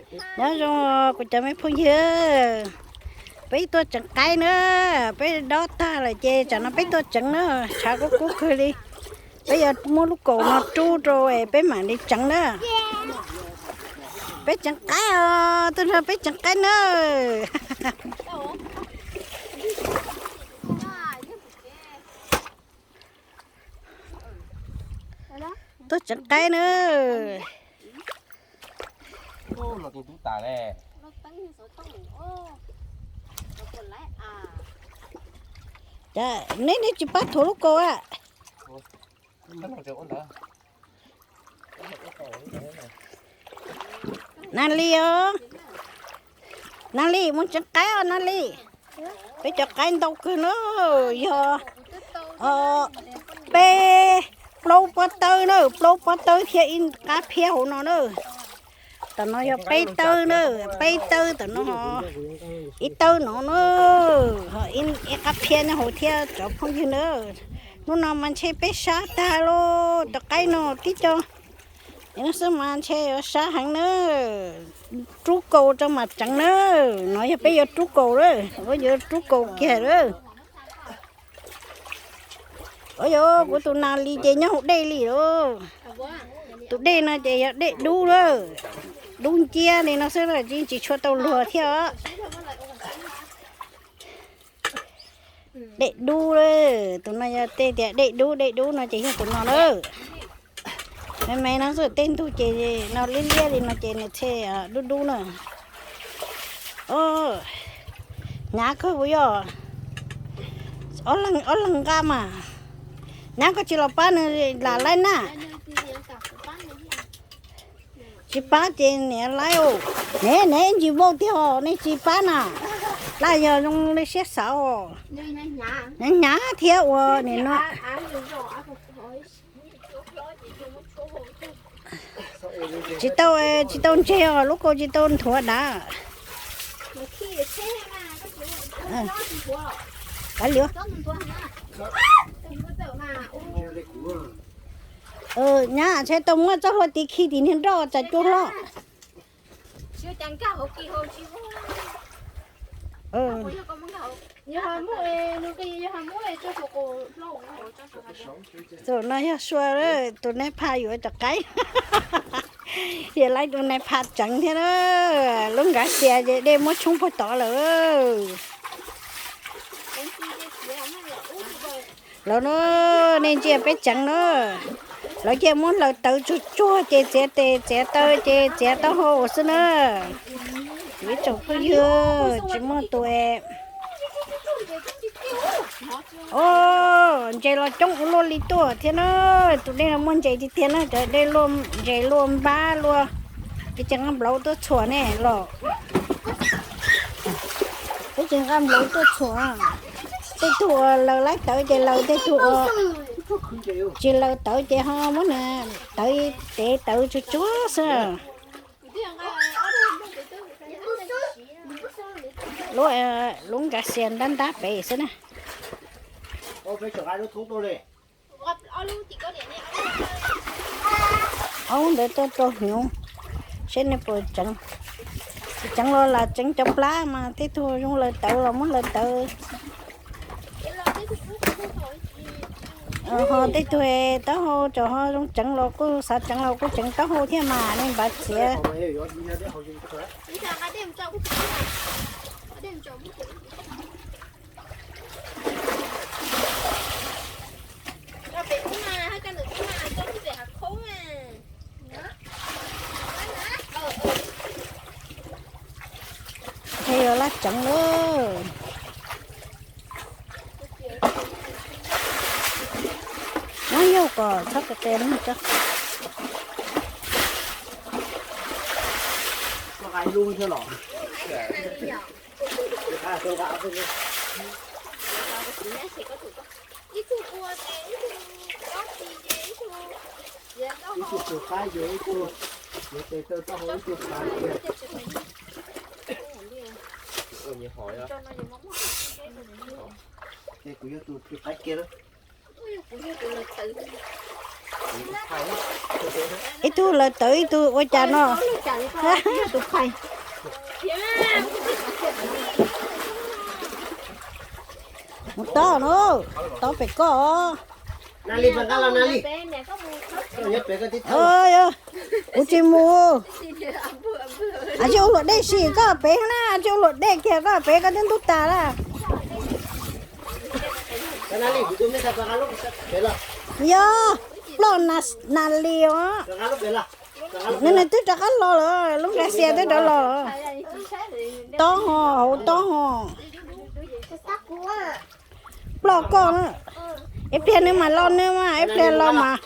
Nyob zoo kuv cov me phooj ywg, peb tuaj tseev qaib na, peb dob tag lawm ces tsam no peb tuaj tseev na, tshav kub kub kawg li. Peb yuav muab lub kaus no rub rau peb mam li tseev na. Peb tseev qaib os, tuaj nrog peb tseev qaib na. Tuaj tseev qaib na. Neb, neb tsis pab thuav lub kaus a? Nali os, Nali mus tseev qaib os Nali. Peb cov qaib ntau kawg na, yog peb, plaub pob tawb na, plaub pob tawb thiab ib qab phiab hauv no na. Tam no yog peb tawb na, peb tawb tam no, ib tawb no na, ho ib qab phiab nyob hauv thiab cov phooj ywg na. Hnub no mas ntshe peb sab tag lauj, cov qaib no tib co no xwb mas ntshe yuav sab heev na. Rub kaus rau mam tseev na, no yog peb yuav rub kaus lawm, yuav rub kaus kiag lawm. Yog kuv tus Nas Lis ces nyob hauv dej li os. Tus dej no ces yog dej dub lawm, dub nciab li no xwb, tsis tshua tau luag thiab os. Dej dub, tus no yog tej tias dej dub, dej dub no ces yog tus no lawm. Me me no xwb, tej ntug ces no liab liab li no ces nws thiaj dub dub na. Hnyav kawg puas yog? Ob leeg nqa mas. Nyab koj tsis los pab nws lam laib na. Tsis pab ces niam laib os. Ne ne ntsis vau tiag os, nej tsis pab na. Laj yog zoo li siab xav os. Hnyav hnyav thiab ua nim no. Tsis tau, tsis tau ntseg os, lub kaus tsis tau nthuav dav. Kav liam. Nyab, ntshe tau muab txoj hlua tiv khi tim niag nroj tsam cua hlo. Tus no yog Sua, tus nais phas yuav cov qaib. Yog lawv tus nais phas tseev thiab na, lub nkav xias ces dej muab tshoob puag tod lawm. Lawv no, nej ntsia peb tseev na, lawv cia muab hlawv tawv tsuag tsuag ces txiav tes txiav taw ces txiav taub hau xwb na. Ib tsoom phooj ywg tsis muaj tus. Os, ntses los coob ua luaj li tuaj thiab na. Tus dej no muaj ntses tiag tiag na, cov dej luaj, ntses luaj npab luaj. Peb tsis nqa nplaum tuaj txhuam ne los. Peb tsis nqa nplaum tuaj txhuam. Tej tug uas laws laib tawv ces laws, tej tug uas tsis laws tawv ces ho muab na, tawv, tev tawv tsuag tsuag xwb. Lub, lub nkav xias ntab ntab pem xwb na. Aub ntawd tuaj rau hnyuv, seb nej puas tseev. Tsis tseev los lam tseev cov plab mas tej tug zoo laws tawv los muab laws tawv. Ho tej tug taub hau tsom ho zoo tseev los kuj xav tseev los kuj tseev taub hau thiab mas nej npaj txiav. Thiaj yuav laj tseev lawm. Nyob yau kom txhob qis qis no tso. Ib tug pw qaib, ib tug, ib tug taub hau, ib tug qaib. Ces kuv yog tus pw qaib kiag lawm. Ib tug lawv tawv ib tug ua cas no. Mus tob no, tob pem koj. Kuv tsis mus. Tsis ua luam dej si koj pem na, tsis ua luam dej kiag koj pem koj twb ntub tas lawm. Yog, ploj nas lis os. Nws twb rov qab los lawm, lub nkaxias twb rov los lawm. Tob ho, hauv tob ho. Ploj koj na. Ib pliag nws mas los nws mas, ib pliag los mas.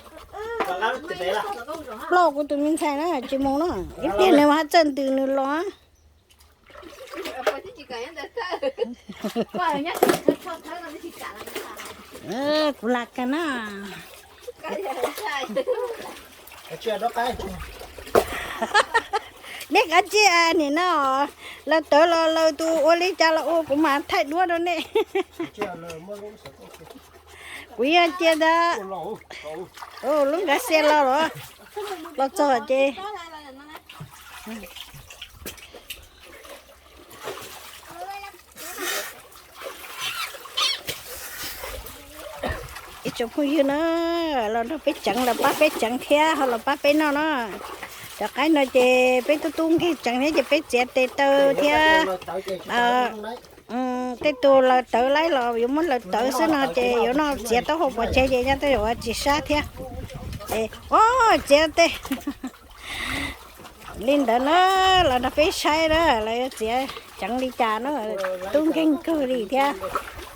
Ploj kuv tus me ntxhais na, tsis mus na. Ib pliag nws mas haj txawj ntws nws los. Kuv lam kag na. Nej kav tsij nim no, lawv tawv los lawv tus ua li cas los ua, kuv mam thaij duab rau nej. Kuv yog cia ntag. Lub nkaxias los los, los txog ces ib tsoom phooj ywg na, los nrog peb tseev, los pab peb tseev thiab ho los pab peb noj na. Cov qaib no ces peb tub tub nkeeg tseev thiab ces peb txiav tes taw thiab. Tej tus lawv tawv laib los yuav muab lawv tawv xwb no ces yuav noj txiav taub hau pov tseg ces nyob tej zaum tsis sab thiab. Ces txiav tej li ntawd na, los nrog peb saib na, lawv yuav txiav tseev li cas na. Tub nkeeg kawg li thiab,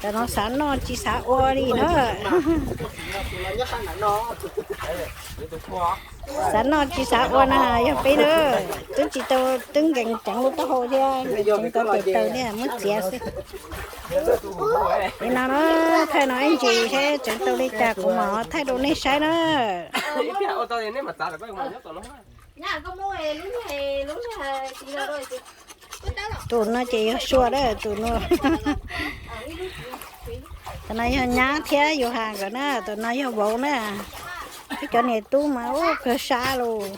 tam no xav noj tsis xav ua li na. Xav noj tsis xav ua na yog peb na, twb tsis tau, twb nkees tseev lub taub hau thiab nkees tseev cov tes taw thiab muab txiav xwb. Li no na, thaij no ib ntsis seb tseev tau li cas kuv mam thaij rau nej saib na. Tus no ces yog Sua a, tus no. Tus no yog nyab thiab yus has nkawd na, tus no yog vauv na. Peb cov niam tub mas ua kawg sab lus.